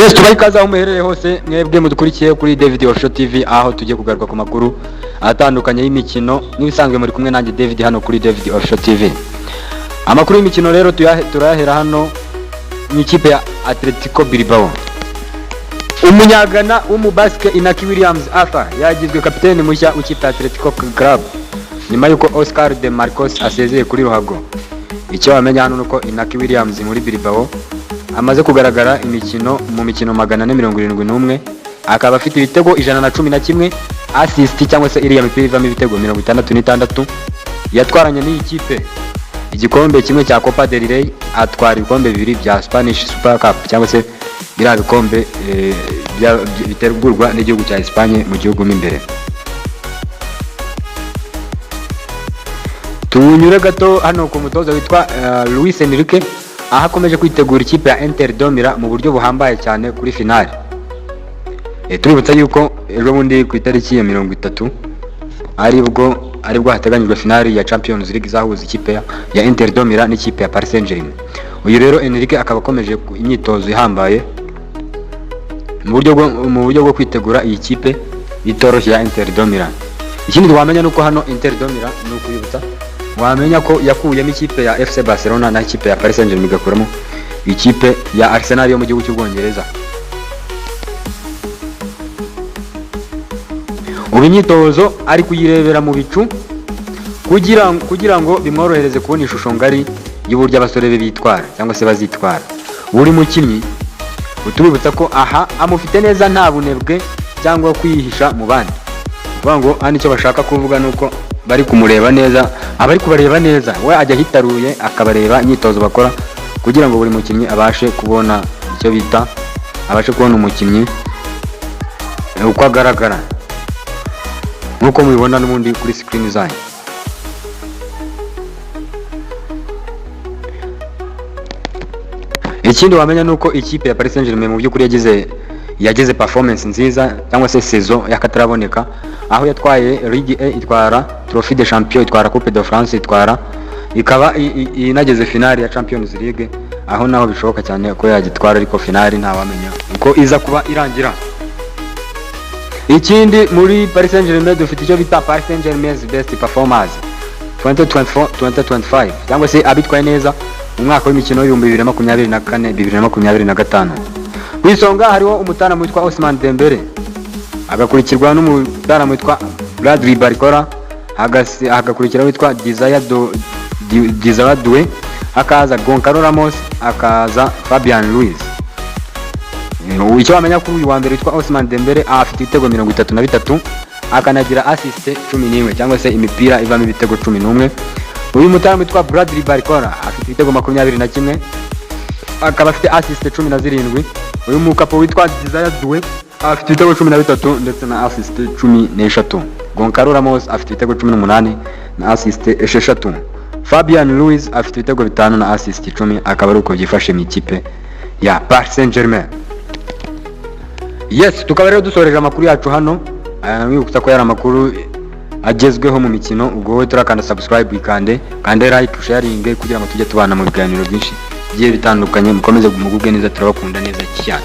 Yes, tubaha ikaze aho muherereye hose, mwebwe mudukurikiye kuri David Official TV, aho tugiye kugaruka ku makuru atandukanye y'imikino. Nk'ibisanzwe muri kumwe nanjye David hano kuri David Official TV. Amakuru y'imikino rero turayahera hano mu ikipe ya Atletico Bilbao. Umunyagana w'umubasike Inaki Williams Arthur yagizwe kapiteni mushya w'ikipe ya Atletico Club nyuma y'uko Oscar de Marcos asezeye kuri ruhago. Icyo wamenya hano nuko Inaki Williams muri Bilbao amaze kugaragara imikino mu mikino 471, akaba afite ibitego 111, assist cyangwa se iriya mipira ivamo ibitego 66. Yatwaranye n'iyi kipe igikombe kimwe cya Copa del Rey, atwara ibikombe bibiri bya Spanish Super Cup cyangwa se biriya bikombe bitegurwa n'igihugu cya Espagne mu gihugu mo imbere. Tunyure gato hano ku mutoza witwa Luis Enrique, aho akomeje kwitegura ikipe ya Inter de Milan mu buryo buhambaye cyane kuri finale. Tuributsa yuko ejo bundi ku itariki ya 30 aribwo hateganyijwe finale ya Champions League izahuza ikipe ya Inter de Milan n'ikipe ya Paris Saint-Germain. Uyu rero Enrique akaba akomeje imyitozo ihambaye mu buryo bwo kwitegura iyi kipe itoroshye ya Inter de Milan. Ikindi wamenya nuko hano Inter de Milan, ni ukuyibutsa, wamenya ko yakuyemo ikipe ya FC Barcelona na ikipe ya Paris Saint-Germain, igakuramo ikipe ya Arsenal yo mu gihugu cy'Ubwongereza. Ubu imyitozo ari kuyirebera mu bicu kugira ngo bimworohereze kubona ishusho ngari y'uburyo abasore be bitwara cyangwa se bazitwara. Buri mukinnyi utubibutsa ko aha amufite neza, nta bunebwe cyangwa kwihisha mu bandi. Kuvuga ngo hano icyo bashaka kuvuga ni uko bari kumureba neza, abari kubareba neza, we ajya ahitaruye akabareba imyitozo bakora kugira ngo buri mukinnyi abashe kubona icyo bita, abashe kubona umukinnyi uko agaragara, nk'uko mubibona n'ubundi kuri screen zanyu. Ikindi wamenya ni uko ikipe ya Paris Saint-Germain mu by'ukuri yagize performance nziza cyangwa se saison y'akataraboneka, aho yatwaye Ligue 1, itwara Trophée des Champions, itwara Coupe de France, itwara ikaba inageze finale ya Champions League, aho naho bishoboka cyane ko yagitwara, ariko finale ntawamenya uko iza kuba irangira. Ikindi muri Paris Saint-Germain dufite icyo bita Paris Saint-Germain's best performers 2024-2025, cyangwa se abitwaye neza mu mwaka w'imikino w'2024 2025. Ku isonga hariho umutaramu witwa Ousmane Dembele, agakurikirwa n'umutaramu witwa Bradley Barcola, hagakurikira witwa Desire Doué, hakaza Goncalo Ramos, hakaza Fabian Ruiz. Icyo wamenya kuri uyu wa mbere witwa Ousmane Dembele, afite ibitego 33, akanagira assist 11 cyangwa se imipira ivamo ibitego 11. Uyu mutaramu witwa Bradley Barcola afite ibitego 21, akaba afite assist 17. Uyu mukapo witwa Desire Doué afite ibitego 13 ndetse na assist 13. Goncalo Ramos afite ibitego 18 na assist 6. Fabian Ruiz afite ibitego 5 na assist 10. Akaba ari uko byifashe mu ikipe ya Paris Saint-Germain. Yes, tukaba rero dusoreje amakuru yacu hano. Mwibutsa ko yari amakuru agezweho mu mikino. Ubwo wowe turakanda subscribe, ikande kande like, sharing, kugira ngo tujye tubana mu biganiro byinshi bigiye bitandukanye. Mukomeze mugubwe neza, turabakunda neza cyane.